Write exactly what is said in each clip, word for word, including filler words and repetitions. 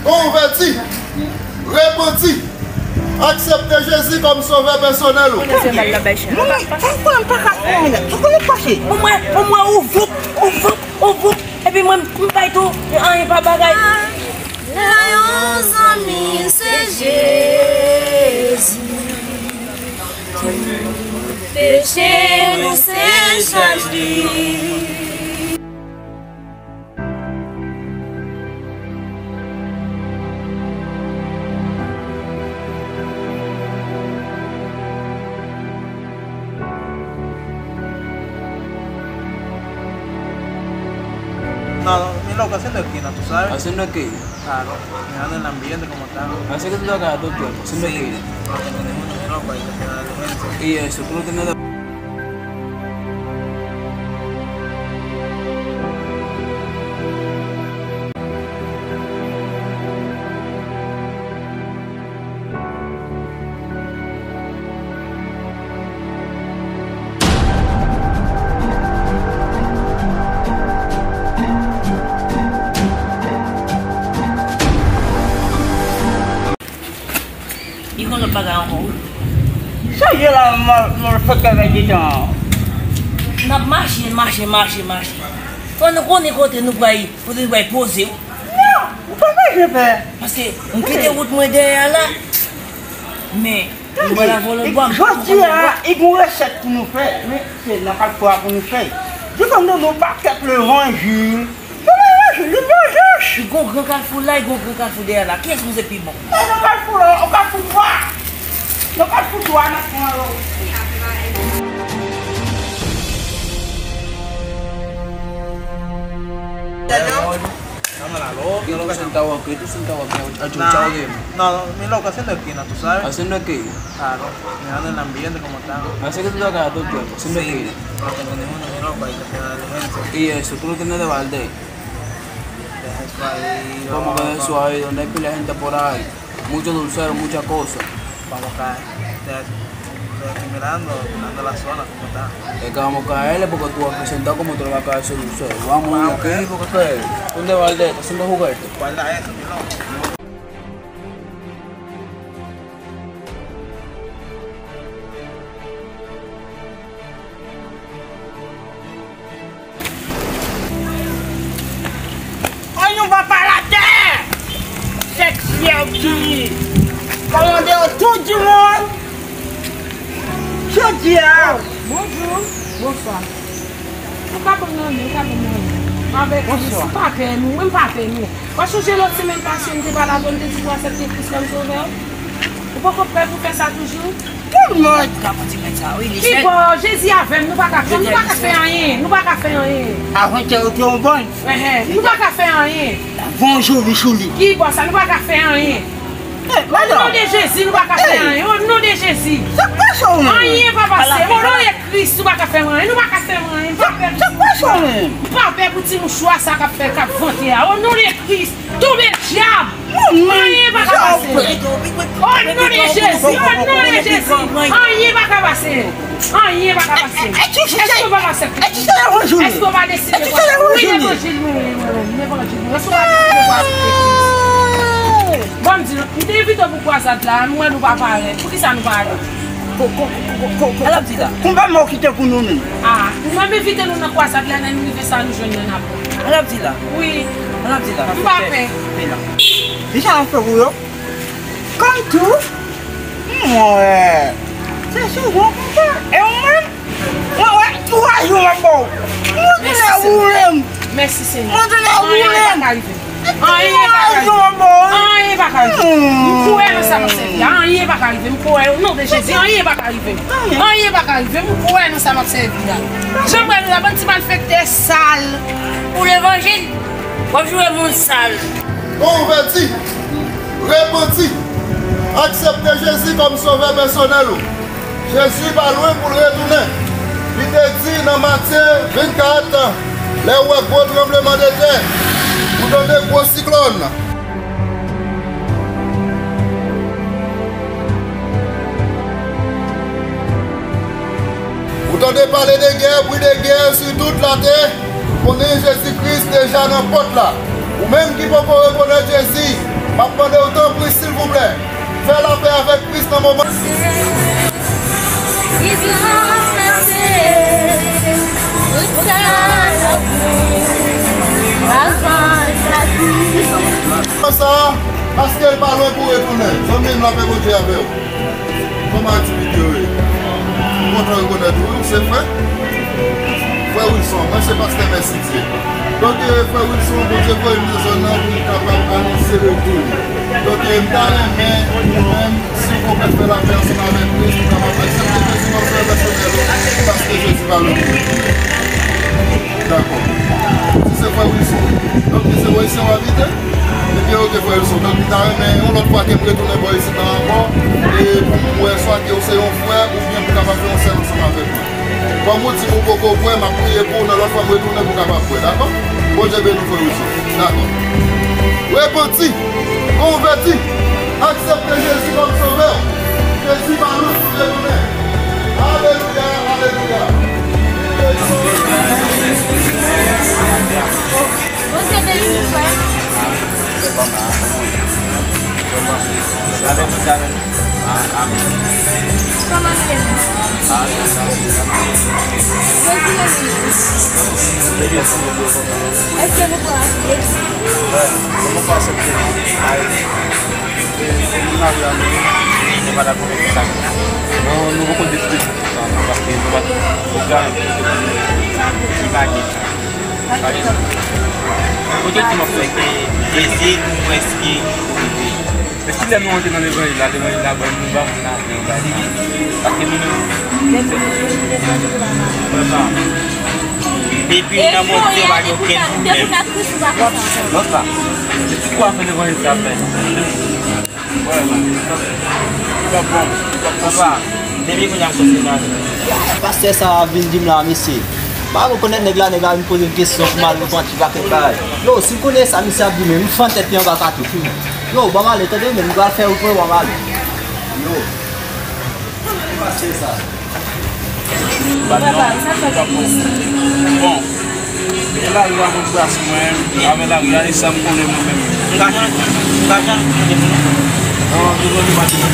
Konvèti, repanti, aksepte Jezi kòm sovè pèsonèl ou. Mwen, mwen, mwen, mwen pa ka fè anyen. Ou konnen pase? Mwen, mwen, mwen, ou voup, ou voup, ou voup. Epi mwen, m bay tou, anyen pa bagay. Lè yon zanmi se Jezi, peche nou se chaj li. No, mi loco, haciendo aquí, ¿no? ¿Tú sabes? ¿Haciendo qué? Claro, mirando el ambiente como está. Así que tú estás acá, tú, tú, ¿haciendo qué? Sí, no tengo ninguno, mi loco, hay que esperar a la gente. Y eso, tú no tienes nada. Li gen lòt bagay ankò, wi. Sa ye la, motherfucker, nan gitan an? N ap mache, mache, mache, mache. Fò nou konnen kote nou pral, kote nou pral poze, wi. Non, ou pa bezwen pè. Paske m kite wout mwen dèyè a la. Men, mwen la vòlò bwa, m pa konn bwa. Jodi a, e gon resèt pou nou fè, men se nan kalfou a pou nou fè. Di kòm nou, nou pa fè levanjil. Li gon gran kalfou la, li gon gran kalfou dèyè la. Kiyès koze pi bon? Nan kalfou la, nan kalfou twa. Nan kalfou twa, nan fon yo. Dame la loca. Tú sentado aquí, tú sentado aquí, achuchado de... No, no, mi loco, haciendo esquina, ¿tú sabes? ¿Haciendo qué? Claro, mirando el ambiente como está. Así que tú estás acá todo el tiempo, ¿haciendo qué? Sí, no tengo ninguno, mi loco, hay que esperar a la gente. Y eso, tú no tienes de balde. Deja eso ahí, ¿cómo que eso ahí? Donde hay pila de gente por ahí. Mucho dulcero, mucha cosa. Vamos a caer. Deja eso. Estoy aquí mirando, mirando la zona, cómo está. Es que vamos a caerle porque tú aquí sentado como tú le vas a caer ese dulcero. Vamos, vamos, ¿qué? ¿Qué? ¿Dónde balde? ¿Está haciendo juguete? Guarda eso, mi loco. An nou va pa latè! Sèks fyè ki kòmande yo tout di mond! Jodi a! Bonjou! Bonswa! Ou ka ban m nan men, ou ka ban m nan men. Avèk Kris, ou pa pè nou, mwen m pa pè nou. Ou sonje lòt semèn pase, m te pale avè w, m te di w pou aksepte Kris kòm sovè w? Ou poko prè pou fè sa toujou? Tout moun ka kontinye sa, wi, li fèt. Kibò, Jezi avè m, nou pa ka fè, nou pa ka fè anyen, nou pa ka fè anyen. Avan te yo te yon bann. Enhen, nou pa ka fè anyen. Bon, jodi sou li. Kibò sa, nou pa ka fè anyen. O non de Jezi, nou pa ka fè anyen. O non de Jezi. Sa k pase w menm? Anyen pa pase. O non de Kris, nou pa ka fè anyen. Nou pa ka fè anyen. Nou pa pè. Sa k pase w menm? Nou pa pè pou ti mouchwa sa k ap fè, k ap vante a. O non de Kris, tonbe dyab. Anyen pa ka pase. O non de Jezi, o non de Jezi. Anyen pa ka pase. Anyen pa ka pase. Èske w pa aksepte? Èske w pa deside pou aksepte? Wi, levanjil mwen ye, mwen menm, levanjil mwen. Èske w pa deside pou aksepte Kris? Bon, m di nou, m te envite w pou kwazad la, m wè nou pa parèt. Poukisa nou pa ale? Ko, ko, ko, ko, ko, ko, Alabdila. Konbyen mò ki te pou nou menm? A, nou menm envite nou nan kwazad la, lè nou rive sa nou jwenn nan n ap pran. Alabdila. Wi. Alabdila. M pa pè. Kisa w ap fè pou yo? Kòm tou, mwen wè, se souvan konsa. E ou menm, mwen wè, twa jou m ap ba w. Mwen tounen woule m. Mèsi, Senyè. Mwen tounen woule m. Anyen pa ka rive m. Anyen pa ka rive m. Anyen pa ka rive m. M kwè nan sa m ap sèvi a. Anyen pa ka rive m. M kwè o non de Jezi. Anyen pa ka rive m. Anyen pa ka rive m. M kwè nan sa m ap sèvi a. Jan m wè nou la, bann ti malfektè sal. Pou levanjil, w ap joure moun sal. Konvèti, repanti, aksepte Jezi kòm sovè pèsonèl ou. Jezi pa lwen pou l retounen. Li te di nan Matye vennkat, lè w wè gwo tranblemanntè, ou tande gwo siklòn, ou tande pale de gè, bri de gè sou tout latè, konnen Jezi Kris deja nan pòt la. Ou menm ki poko rekonèt Jezi, M ap mande w, tanpri, silvouplè, fè lapè avèk Kris nan moman. Sa, paske l pa lwen pou retounen. Zanmi m, lapè Bondye avè w. Kòman aktivite yo ye? M kontan rekonèt ou, wi, ou se frè? Frè Wilson, mwen se pastè Mèsidye. Donk, eh, frè Wilson, Bondye voye m nan zòn nan pou m kapab anonse retou li. Donk, eh, m ta renmen, ou menm, si w konprann fè lapè ansanm avèk Kris, ou kapab aksepte Jezi kòm Sovè pèsonèl ou, paske Jezi pa lwen pou ou. Dakò. Si se frè Wilson. Donk, se bò isit w abite? Ebyen, oke, frè Wilson. Donk, li ta renmen yon lòt fwa ke m retounen bò isit la ankò. E pou m wè swa ke w se yon frè oubyen pou kapab fè yon sèl ansanm avèk mwen. Kòm ou di m ou poko kwè, m ap priye pou ou nan lòt fwa m retounen pou kapab kwè. Dakò? Bondye beni w, frè Wilson. Dakò. Repanti. Konvèti. Aksepte Jezi kòm sovè w. Jezi pa lwen pou retounen. Alelouya, alelouya. Bondye beni w, frè. Kòman nou ye menm? Jezi renmen nou. Èske nou pran aksepte? Nou, nou poko deside sa, non, paske nou pa t, nou pa t, nou pa t, nou pa t, Kote ti m ap fè? Eze pou mwen eski. Men si lè nou antre nan levanjil la, levanjil la ban nou ba moun la, nou ba li. Paske nou menm, depi nan Bondye pa gen okenn pwoblèm. Lòt la, se ti kwa fè levanjil sa fè. Pastè sa a vin di m la, mesye. M pa rekonèt nèg la, nèg la vin poze m kesyon pou m al repanti pakèt bagay. Yo, si m konnen sa misye ap di, men m fann tèt li anba katouch wi. Yo, ban m ale, tande, men m pral fè wout mwen, ban m ale. Yo. Pastè sa. Bon, e lari a mwen pase mwen, avè lari a, e sa m konnen mwen menm. M ka chante, m ka chante. Non, nou pa chante.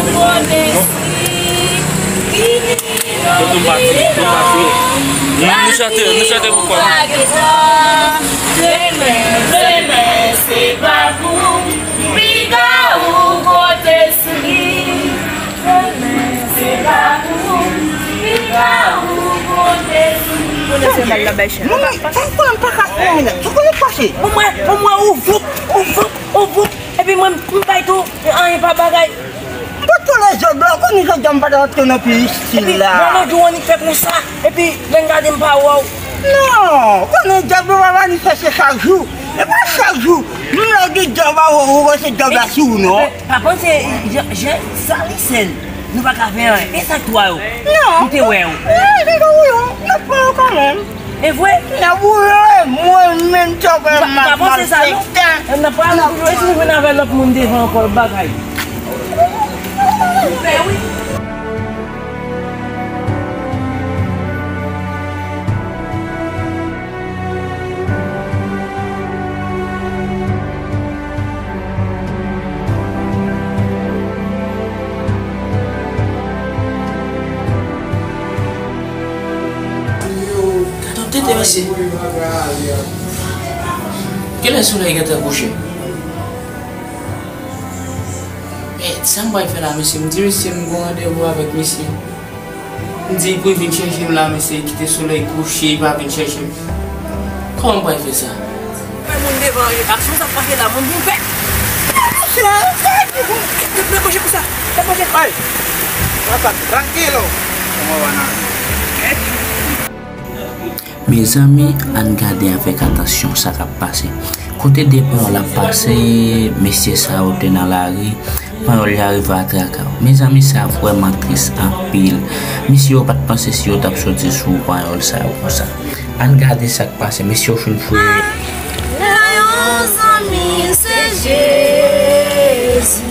Tande. Kote m pati, kote m pati. Nou, nou chante, nou chante pou kò nou. Demen, demen, se pa pou piga ou pote sou li. Demen, se pa pou piga ou pote sou li. Konnen se mal la bay chè. Non, men, sa m konnen m pa ka fè anyen. Sa konnen pase? Pou mwen, pou mwen, ou voup, ou voup, ou voup. Epi mwen, m bay tou, anyen pa bagay. Mwen tou lè jòb la, ou konnen jòb la m pa t antre nan peyi isit la. Epi, bon, lòt jou, annik fè konsa. Epi, vin gade m pa wè w. Non, ou konnen jòb la pa manifeste chak jou. E pa chak jou. M lage jòb a ou, ou wè se jòb la sou ou, non. Men, pa panse, jan, jan, sa li sèl. Nou pa ka fè anyen. E sa k twa yo? Non. M te wè yo. Non, se pa ou, non. N ap pran yo kanmenm. E vre? N ap boule, mwen menm, chòfè m ap malfektè. N ap pran yo toujou, e si nou vin avè lòt moun devan ankò, bagay. Fè wi. Gade yon tete, mesye. Kilè solèy gentan kouche? Men, sa m pral fè la, mesye? M di misye m gon randevou avèk misye. M di pou l vin chèche m la, mesye, kite solèy kouche, li pa vin chèche m. Kòman m pral fè sa? Fè moun devan yo, aksyon sa pase la, moun vin fè. Dekoche pou sa, dekoche. Ay! Papa, tranquilo. Kòman w nan? Mezanmi, ann gade avèk atansyon sa k ap pase. Kote de panyòl ap pase, mesye sa yo te nan lari, panyòl yo arive a traka yo. Mezanmi, sa vrèman tris anpil. Mesye yo pa t panse si yo t ap soti sou panyòl sa yo konsa. Ann gade sa k pase, mesye yo fin fouye. Lè yon zanmi se Jezi.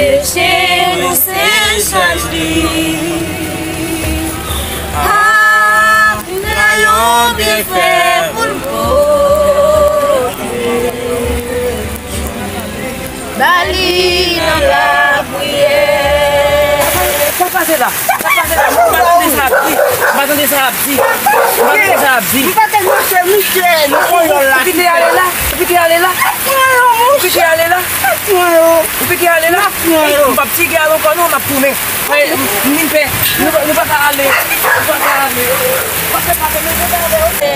Peche nou se chaj li. A, nan yon byen fè pou l pote. Ba li nan lapriyè. Sa k pase la? Sa k pase la? M pa tande sa ap di. M pa tande sa ap di. M pa tande sa ap di. M pa te mouche, mouche, nou pran yon la. Ou kite ale la? Ou kite ale la? Ou kite ale la? Ou kite ale la? Ey, m p ap tire al ankò non, m ap tounen. Ey, m, m vin pè. Nou, nou pa ka ale. Nou pa ka ale. Pase, pase, nou pa ka ale.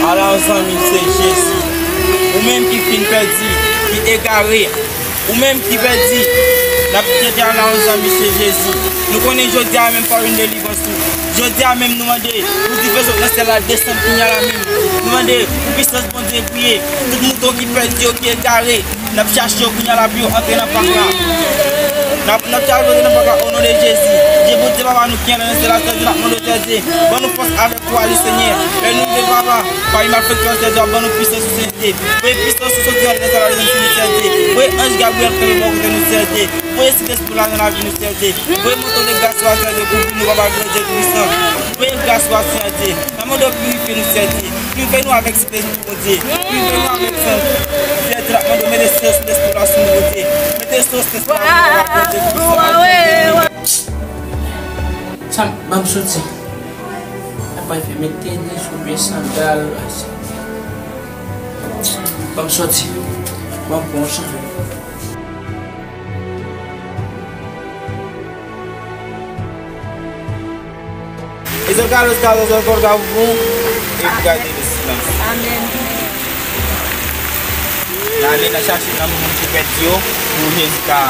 Ala yon zanmi, se Jezi. Ou menm ki fin pèdi, ki egare. Ou menm ki pèdi, n ap tande ala yon zanmi, se Jezi. Nou konnen jodi a menm pa vin delivrans ou. Jodi a menm nou mande pou dife sot nan syèl la desann kounye a la menm. Nou mande pou pisans Bondye priye. Tout mouton ki pèdi yo, ki egare, n ap chache yo kounye a la pou yo antre nan pak la. N ap, n ap chache yo antre nan pak la o non de Jezi. Dye Bondye Papa nou ki anlè nan syèl la, Sèdye, n ap mande w, Sèdye, ban nou fòs avèk kouraj, Senyè. Lè nou rive, Papa, pami malfektè yo, Sèdye, w ap ban nou pisans ou, Senyè. Voye pisans ou soti anlè nan syèl la desann sou nou, Sèdye. Voye anj Gabriyèl kanpe bò kote nou, Sèdye. Voye Sentespri w la nan lavi nou, Sèdye. Voye montan de gras ou a, Sèdye, kouvri nou, Papa, Gran Dye Toupisan. Voye gras ou a, Sèdye. N ap mande w pirifye nou, Sèdye. Pirifye nou avèk Sentespri Bondye. Pirifye nou avèk san. Sèdye, n ap mande w mete Sentespri w la sou nou, Bondye. Mete Sentespri w la sou nou, Gran Dye Toupisan. Sa, ban m soti. Apa fè mete ni sou pye sandal. Ban m soti. Ban m pran yon sandal. Ezòd ka lòs ka zòzòl kòl ka vouvou. E pou gade le silans. Amèn. N ale nan chache nan moun ki pèdi yo pou Jezi ka